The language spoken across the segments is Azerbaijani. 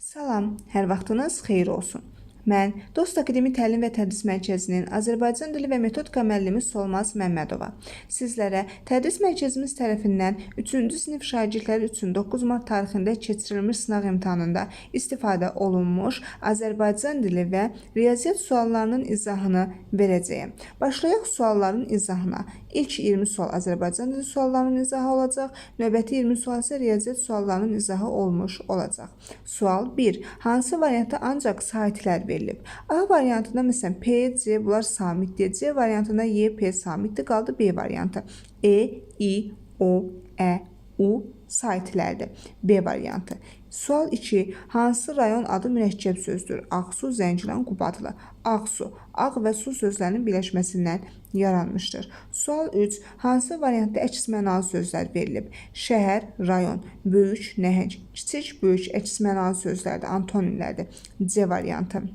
Salam, hər vaxtınız xeyir olsun. Mən Dost Akademi Təlim və Tədris Mərkəzinin Azərbaycan dili və metodika müəllimi Solmaz Məmmədova. Sizlərə tədris mərkəzimiz tərəfindən 3-cü sinif şagirdləri üçün 9 mart tarixində keçirilmiş sınaq imtahanında istifadə olunmuş Azərbaycan dili və riyaziyyat suallarının izahını verəcəyəm. Başlayaq sualların izahına. İlk 20 sual Azərbaycan dili suallarının izahı olacaq. Növbəti 20 sual isə riyaziyyat suallarının izahı olmuş olacaq. Sual 1. Hansı variantda ancaq saitlər verilib? A variantında məsələn P, C bunlar samitdir. C variantında Y, P samitdir. Qaldı B variantı. E, I, O, Ə, U saitlərdir. B variantı. Sual 2. Hansı rayon adı mürəkkəb sözdür? Ağsu, Zəngilan, Qubadlı. Ağsu, ağ və su sözlərinin birləşməsindən yaranmışdır. Sual 3. Hansı variantda əks mənalı sözlər verilib? Şəhər, rayon, böyük, nəhəng, kiçik, böyük əks mənalı sözlərdir, antonimlərdir. C variantı.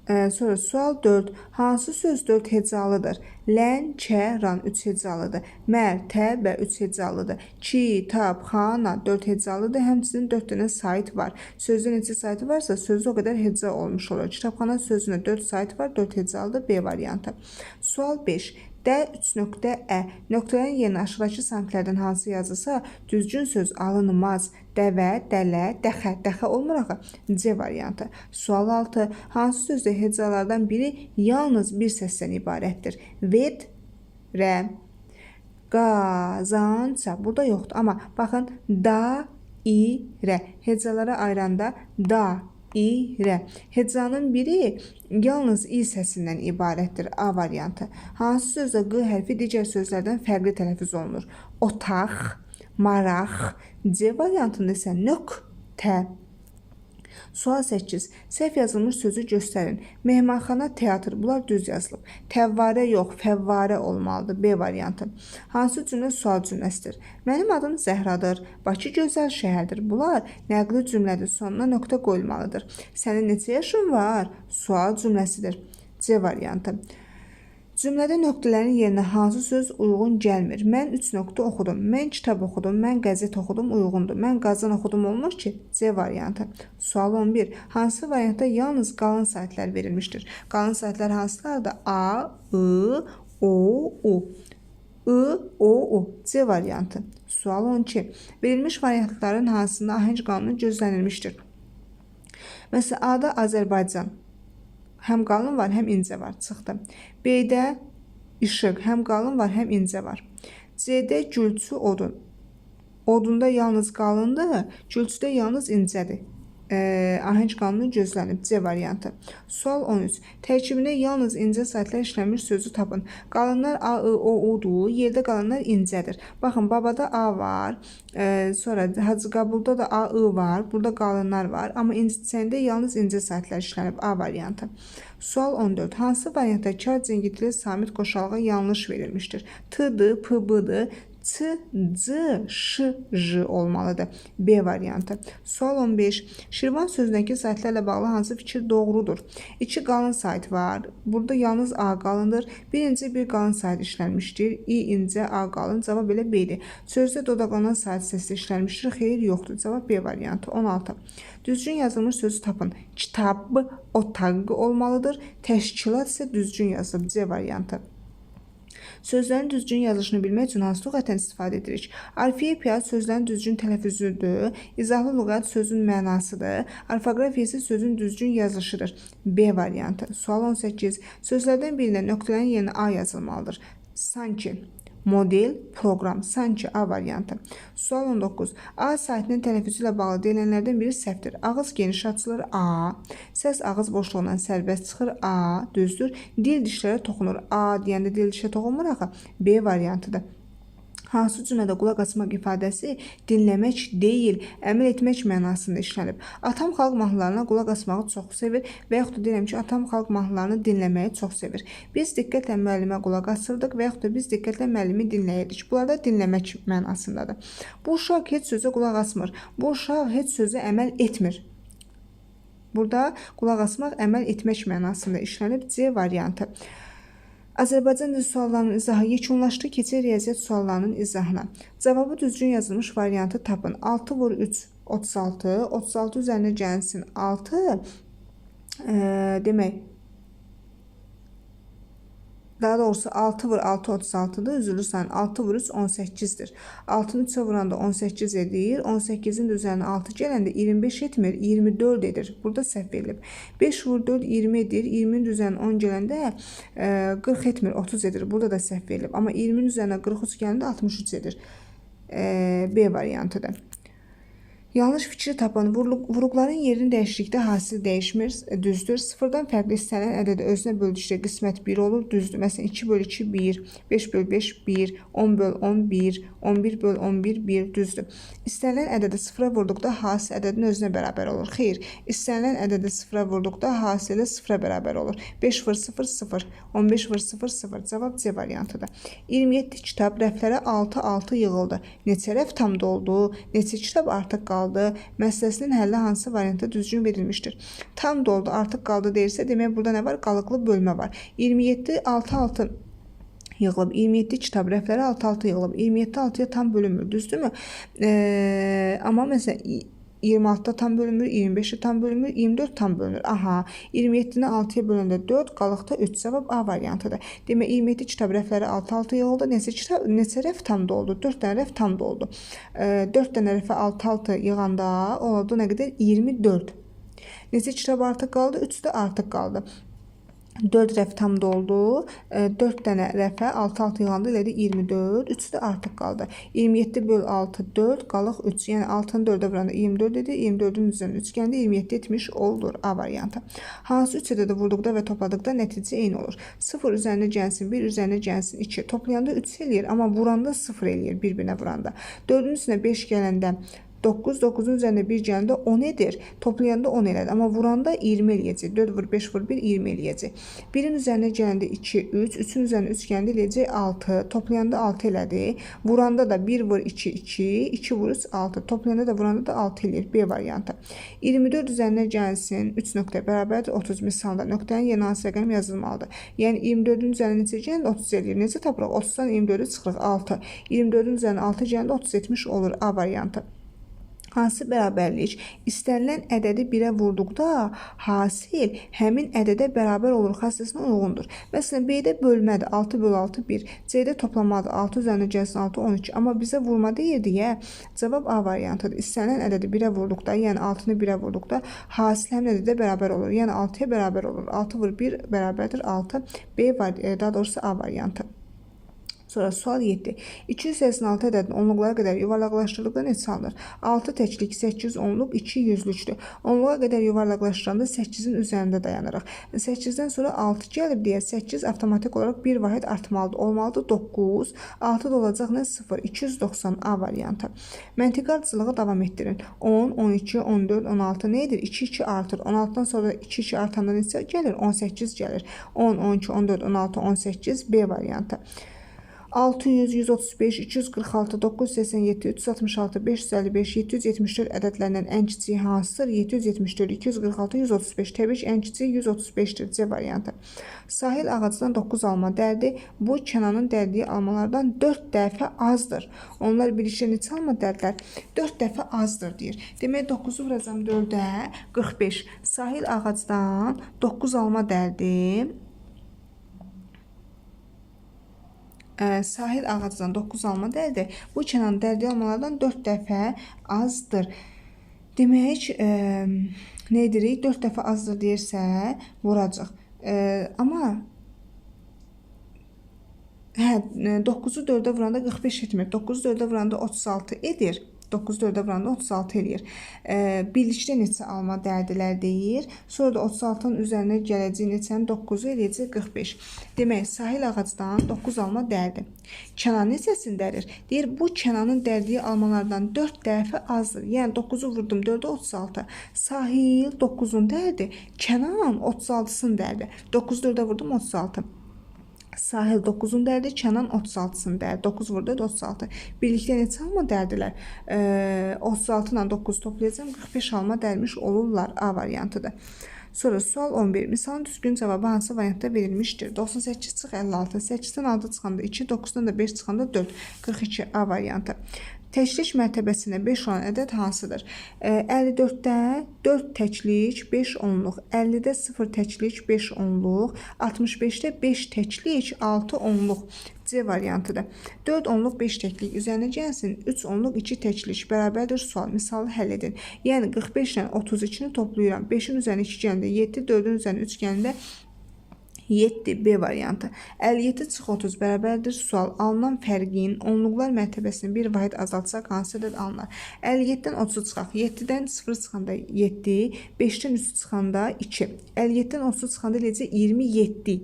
Sonra sual 4. Hansı söz 4 hecalıdır? Lən, kə, ran 3 hecalıdır. Mər, tə, bə 3 hecalıdır. Kitab, xana 4 hecalıdır. Həmçinin 4 dənə sait var. Sözdə neçə saiti varsa, sözdə o qədər heca olmuş olur. Kitabxana sözündə 4 sait var, 4 hecalıdır. B variantı. Sual 5. D 3.ə nöqtələrin yerinə aşağıdakı samitlərdən hansı yazılsa, düzgün söz alınmaz. Dəvə, dələ, dəxə. Dəxə olmur axı. C variantı. Sual 6. Hansı sözdə hecalardan biri yalnız bir səsdən ibarətdir? Ved, rə, qazanca. Burada yoxdur. Amma baxın, da, i, rə. Hecalara ayıranda da, i, rə. Hecanın biri yalnız i səsindən ibarətdir. A variantı. Hansı sözdə q hərfi digər sözlərdən fərqli tələffüz olunur? Otaq, maraq. C variantında isə nöqtə. Sual 8. Səhv yazılmış sözü göstərin. Mehmanxana, teatr. Bunlar düz yazılıb. Təvvarə yox, fəvvarə olmalıdır. B variantı. Hansı cümlə sual cümləsidir? Mənim adım Zəhradır. Bakı gözəl şəhərdir. Bunlar nəqli cümlədir. Sonuna nöqtə qoyulmalıdır. Sənin neçə yaşın var? Sual cümləsidir. C variantı. Cümlədə nöqtələrin yerinə hansı söz uyğun gəlmir? Mən 3 nöqtə oxudum, mən kitab oxudum, mən qəzet oxudum uyğundur. Mən qazan oxudum olmur ki? C variantı. Sual 11. Hansı variantda yalnız qalın saitlər verilmişdir? Qalın saitlər hansılardır? A, I, O, U. I, O, U. C variantı. Sual 12. Verilmiş variantların hansında ahəng qanunu gözlənilmişdir? Məsələn, A-da Azərbaycan. Həm qalın var, həm incə var. Çıxdı. B-də işıq. Həm qalın var, həm incə var. C-də gülçü odun. Odunda yalnız qalındır, gülçüdə yalnız incədir. Ahəng qanunu gözlənib. C variantı. Sual 13. Tərkibində yalnız incə saitlər işlənmiş sözü tapın. Qalınlar A, I, O, U-dur. Yerdə qalanlar incədir. Baxın, babada A var. Sonra Hacıqabulda da A, I var. Burada qalınlar var. Amma incəndə yalnız incə saitlər işlənib. A variantı. Sual 14. Hansı variantda kar cingitli samit qoşalğı yanlış verilmişdir? T, D, P, B-dir. C, C, Ş, J olmalıdır. B variantı. Sual 15. Şirvan sözündəki saitlərlə bağlı hansı fikir doğrudur? 2 qalın sait var. Burada yalnız A qalındır. Birinci bir qalın sait işlənmişdir. İ incə, A qalın. Cavab elə B-dir. Sözdə dodaqlanan sait səsi işlənmişdir. Xeyr, yoxdur. Cavab B variantı. 16. Düzgün yazılmış sözü tapın. Kitab, otaq olmalıdır. Təşkilat isə düzgün yazılıb. C variantı. Sözlərin düzgün yazılışını bilmək üçün hansı lüğətdən istifadə edirik? Orfeepiya sözlərin düzgün tələffüzüdür. İzahlı lüğət sözün mənasıdır. Orfoqrafiya isə sözün düzgün yazılışıdır. B variantı. Sual 18. Sözlərdən birində nöqtələrin yerinə A yazılmalıdır. Sanki. Model, proqram, sanki A variantı. Sual 19. A saitinin tələffüzü ilə bağlı deyilənlərdən biri səhvdir. Ağız geniş açılır A, səs ağız boşluğundan sərbəst çıxır A, düzdür. Dil dişlərə toxunur. A deyəndə dil dişə toxunmur axı. B variantıdır. Hansı cümlədə qulaq asmaq ifadəsi dinləmək deyil, əməl etmək mənasında işlənib? Atam xalq mahnılarına qulaq asmağı çox sevir və yaxud da deyirəm ki, atam xalq mahnılarını dinləməyi çox sevir. Biz diqqətlə müəllimə qulaq asırdıq və yaxud da biz diqqətlə müəllimi dinləyirdik. Bunlar da dinləmək mənasındadır. Bu uşaq heç sözə qulaq asmır. Bu uşaq heç sözə əməl etmir. Burada qulaq asmaq əməl etmək mənasında işlənib. C variantı. Azərbaycan dili suallarının izahı yekunlaşdı. Keçək riyaziyyat suallarının izahına. Cavabı düzgün yazılmış variantı tapın. 6 vur 3, 36. 36 üzərinə gəlsin 6. Demək, daha doğrusu 6 vur 6 36-dır. Üzrlü sayın 6 vur 3 18-dir. 6-nı 3-ə vuranda 18 edir. 18-in də üzərinə 6 gələndə 25 etmir, 24 edir. Burada səhv verilib. 5 vur 4 20 edir. 20-nin də üzərinə 10 gələndə 40 etmir, 30 edir. Burada da səhv verilib. Amma 20-nin üzərinə 43 gələndə 63 edir. B variantıdır. Yanlış fikri tapın. Vuruqların yerini dəyişdikdə hasil dəyişmir. Düzdür. Sıfırdan fərqli istənilən ədədi özünə böldükdə qismət 1 olur. Düzdür. Məsələn, 2 böl 2, 1, 5 böl 5, 1, 10 böl 10, 1, 11 böl 11, 1. Düzdür. İstənilən ədədi sıfıra vurduqda hasil ədədin özünə bərabər olur. Xeyr. İstənilən ədədi sıfıra vurduqda hasili sıfıra bərabər olur. 5 vur 0, 0, 15 vur 0, 0. Cavab C variantıdır. 27 kitab rəflərə 6, 6 yığıldı. Neçə rəf tam doldu? Neçə kitab artıq qaldı? Məsələsinin həlli hansı variantda düzgün verilmişdir? Tam doldu, artıq qaldı deyirsə, demək burada nə var? Qalıqlı bölmə var. 27, 6, 6 yığılıb. 27 kitab rəflərə 6, 6 yığılıb. 27 6-ya tam bölünmür, düzdürmü? Amma məsələn, 26-da tam bölünmür, 25-də tam bölünmür, 24 tam bölünür. Aha, 27-ni 6-ya böləndə 4, qalıqda 3. Cavab A variantıdır. Demək, 27 kitab rəfləri 6-6 yığıldı. Neçə rəf tam doldu? 4 dənə rəf tam doldu. 4 dənə rəfə 6-6 yığanda oldu nə qədər? 24. Neçə kitab artıq qaldı? 3 də artıq qaldı. 4 rəf tam doldu. 4 dənə rəfə 6-6 yığanda elədi 24. 3 də artıq qaldı. 27 böl 6, 4, qalıq 3. Yəni 6-nı 4-ə vuranda 24 dedi. 24-ün üzərinə 3 gələndə 27 etmiş olur. A variantı. Hansı 3 ədədi vurduqda və topladıqda nəticə eyni olur? 0 üzərinə gəlsin 1, üzərinə gəlsin 2. Toplayanda 3 eləyir, amma vuranda 0 eləyir bir-birinə vuranda. 4-ün üstünə 5 gələndə 9, 9-un üzərində 1 gələndə 10 edir. Toplayanda 10 elədi. Amma vuranda 20 eləyəcək. 4 vur 5 vur 1, 20 eləyəcək. 1-in üzərinə gələndə 2, 3, 3-ün üzərinə 3 gələndə eləyəcək 6. Toplayanda 6 elədi. Vuranda da 1 vur 2, 2, 2 vur 3, 6. Toplayanda da vuranda da 6 eləyir. B variantı. 24 üzərinə gəlsin 3 nöqtə bərabərdir 30 misalda. Nöqtənin yerinə hansı rəqəm yazılmalıdır? Yəni 24-ün üzərinə neçə gələndə 30 eləyir. Necə tapırıq? 30-dan 24-ü çıxırıq 6. 24-ün üzərinə 6 gələndə 30 etmiş olur. A variantı. Hansı bərabərlik? İstənilən ədədi 1-ə vurduqda hasil həmin ədədə bərabər olur xassəsinə uyğundur. Məsələn, B-də bölmədir, 6 böl 6, 1. C-də toplamadır, 6 üzərinə gəlsin 6, 12. Amma bizə vurma deyir deyə cavab A variantıdır. İstənilən ədədi 1-ə vurduqda, yəni 6-nı 1-ə vurduqda hasil həmin ədədə bərabər olur. Yəni 6-ya bərabər olur. 6 vur 1 bərabərdir 6. B var, daha doğrusu A variantı. Sonra sual 7. 286 ədədin onluqlara qədər yuvarlaqlaşdırdıqda neçə alınır? 6 təklik, 8 onluq, 2 yüzlükdür. Onluğa qədər yuvarlaqlaşdıranda 8-in üzərində dayanırıq. 8-dən sonra 6 gəlib deyə 8 avtomatik olaraq bir vahid artmalıdır. Olmalıdır 9, 6 da olacaq nə? 0, 290 A variantı. Məntiqi ardıcılığı davam etdirin. 10, 12, 14, 16 nə edir? 2, 2 artır. 16-dan sonra 2, 2 artanda neçə gəlir? 18 gəlir. 10, 12, 14, 16, 18 B variantı. 600, 135, 246, 987, 366, 555, 774 ədədlərindən ən kiçiyi hansıdır? 774, 246, 135. Təbii ki, ən kiçiyi 135-dir. C variantı. Sahil ağacından 9 alma dərdi. Bu, Kənanın dərdiyi almalardan 4 dəfə azdır. Onlar birlikdə neçə alma dərdilər? 4 dəfə azdır deyir. Demək, 9-u vuracam 4-ə, 45. Sahil ağacdan 9 alma dərdi. Sahil ağacından 9 alma dərdi. Bu Kənanın dərdiyi almalardan 4 dəfə azdır. Demək, nə edirik? 4 dəfə azdır deyirsə, vuracaq. Amma 9-u 4-ə vuranda 45 etmir. 9-u 4-ə vuranda 36 edir. 9-u 4-ə vuranda 36 eləyir. Birlikdə neçə alma dərdilər deyir. Sonra da 36-nın üzərinə gələcək neçənin 9-u eləyəcək 45. Demək, sahil ağacdan 9 alma dərdi. Kənan neçəsini dərir? Deyir, bu Kənanın dərdiyi almalardan 4 dəfə azdır. Yəni, 9-u vurdum 4-ə 36. Sahil 9-un dərdi, Kənan 36-sını dərdi. 9-u 4-ə vurdum 36. Sahil 9-un dərdi, Kənan 36-sını dərdi. 9 vurdu 36. Birlikdə neçə alma dərdilər? 36 ilə 9 toplayacağım. 45 alma dərmiş olurlar. A variantıdır. Sonra sual 11. Misalın düzgün cavabı hansı variantda verilmişdir? 98 çıx 56, 8-dən 6 çıxanda 2, 9-dan da 5 çıxanda 4. 42 A variantı. Təklik mərtəbəsinə 5 olan ədəd hansıdır? 54-də 4 təklik 5 onluq, 50-də 0 təklik 5 onluq, 65-də 5 təklik 6 onluq. C variantıdır. 4 onluq 5 təklik üzərinə gəlsin, 3 onluq 2 təklik bərabərdir sual. Misalı həll edin. Yəni 45 ilə 32-ni toplayıram. 5-in üzərinə 2 gələndə 7, 4-ün üzərinə 3 gələndə 7 B variantı. 57 çıx 30 bərabərdir sual. Alınan fərqin onluqlar mərtəbəsini bir vahid azaltsaq hansı ədəd alınar? 57-dən 30 çıxaq. 7-dən 0 çıxanda 7, 5-dən 3 çıxanda 2. 57-dən 30 çıxanda eləcə 27.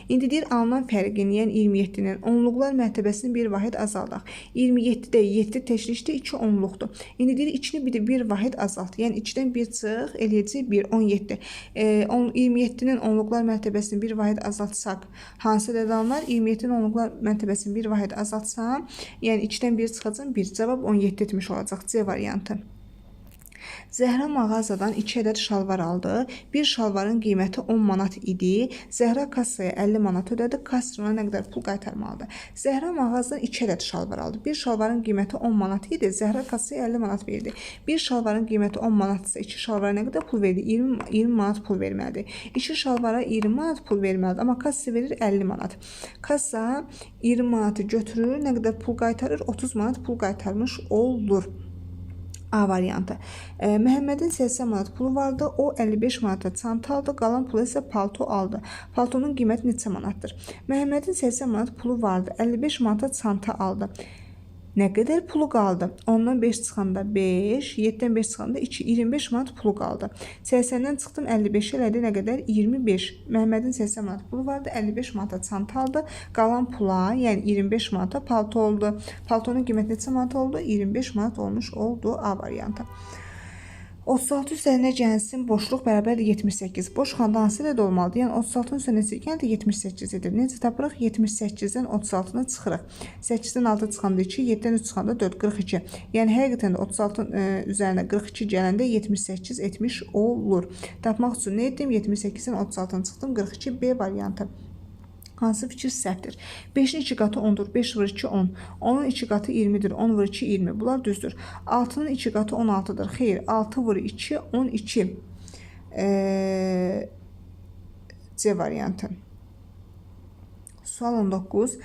İndi deyir alınan fərqin, yəni 27-nin onluqlar mərtəbəsini bir vahid azaldaq. 27-də 7 təklikdə 2 onluqdur. İndi deyir 2-ni bir də bir vahid azalt. Yəni 2-dən 1 çıx, eləyəcək 1, 17. 27-nin onluqlar mərtəbəsini bir vahid azaltsaq, hansı ədəd alınar? 27-nin onluqlar mərtəbəsini bir vahid azaltsam, yəni 2-dən 1 çıxacam, 1. Cavab 17 etmiş olacaq. C variantı. Zəhra mağazadan 2 ədəd şalvar aldı. Bir şalvarın qiyməti 10 manat idi. Zəhra kassaya 50 manat ödədi. Kassir ona nə qədər pul qaytarmalıdır? Zəhra mağazadan 2 ədəd şalvar aldı. Bir şalvarın qiyməti 10 manat idi. Zəhra kassaya 50 manat verdi. Bir şalvarın qiyməti 10 manatsa 2 şalvara nə qədər pul verdi? 20 manat pul verməlidir. 2 şalvara 20 manat pul verməlidir. Amma kassa verir 50 manat. Kassa 20 manatı götürür. Nə qədər pul qaytarır? 30 manat pul qaytarmış olur. A variantı. Məhəmmədin 80 manat pulu vardı. O 55 manata çanta aldı. Qalan pulu isə palto aldı. Paltonun qiyməti neçə manatdır? Məhəmmədin 80 manat pulu vardı. 55 manata çanta aldı. Nə qədər pulu qaldı? 10-dan 5 çıxanda 5, 7-dən 5 çıxanda 2, 25 manat pulu qaldı. 80-dən çıxdım 55 elədi nə qədər? 25. Məhəmmədin 80 manat pulu vardı, 55 manata çanta aldı. Qalan pula, yəni 25 manata palto oldu. Paltonun qiyməti neçə manat oldu? 25 manat olmuş oldu. A variantı. 36 üzərinə gəlsin boşluq bərabərdir 78. Boş xanada hansı ədəd olmalıdır? Yəni 36-nın üzərinə gəldi 78 edir. Necə tapırıq? 78-dən 36-nı çıxırıq. 8-dən 6 çıxanda 2, 7-dən 3 çıxanda 4, 42. Yəni həqiqətən də 36-nın üzərinə 42 gələndə 78 etmiş olur. Tapmaq üçün nə etdim? 78-dən 36-nı çıxdım. 42 B variantı. Hansı fikir səhvdir? 5-in 2 qatı 10-dur. 5 vur 2, 10. 10-un 2 qatı 20-dir. 10 vur 2, 20. Bunlar düzdür. 6-nın 2 qatı 16-dır. Xeyr, 6 vur 2, 12. C variantı. Sual 19.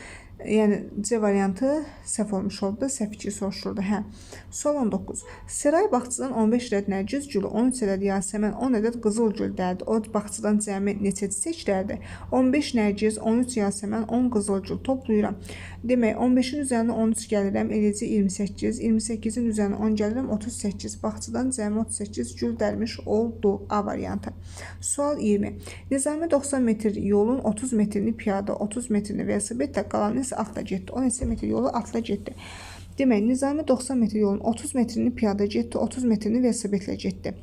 Yəni C variantı səhv olmuş oldu. Səhv fikir soruşuldu. Hə. Sual 19. Seray bağçadan 15 ədəd nərgiz gülü, 13 ədəd yasəmən, 10 ədəd qızıl gül dərdi. O bağçadan cəmi neçə çiçək dərdi? 15 nərgiz, 13 yasəmən, 10 qızıl gül toplayıram. Demək 15-in üzərinə 13 gəlirəm, eləcə 28. 28-in üzərinə 10 gəlirəm, 38. Bağçadan cəmi 38 gül dərmiş oldu. A variantı. Sual 20. Nizami 90 metr yolun 30 metrini piyada, 30 metrini velosipedlə, qalanı isə atla getdi. 10 metr yolu atla getdi. Demək, Nizami 90 metr yolun 30 metrini piyada getdi, 30 metrini velosipedlə getdi.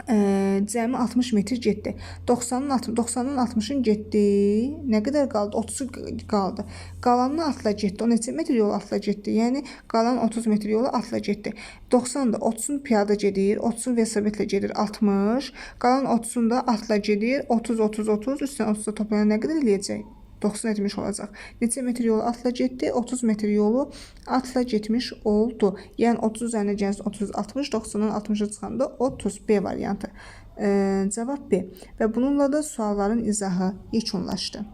Cəmi 60 metr getdi. 90-dan 60-ın getdi. Nə qədər qaldı? 30-u qaldı. Qalanını atla getdi. O neçə metr yolu atla getdi? Yəni qalan 30 metr yolu atla getdi. 90-da 30-un piyada gedir, 30-un velosipedlə gedir 60. Qalan 30-un da atla gedir. 30 30 30 üstünə 30-da toplayan nə qədər eləyəcək? 90 etmiş olacaq. Neçə metr yolu atla getdi? 30 metr yolu atla getmiş oldu. Yəni 30 üzərinə gəlsin 30, 60, 90-dan 60-a çıxanda 30. B variantı. Cavab B. Və bununla da sualların izahı yekunlaşdı.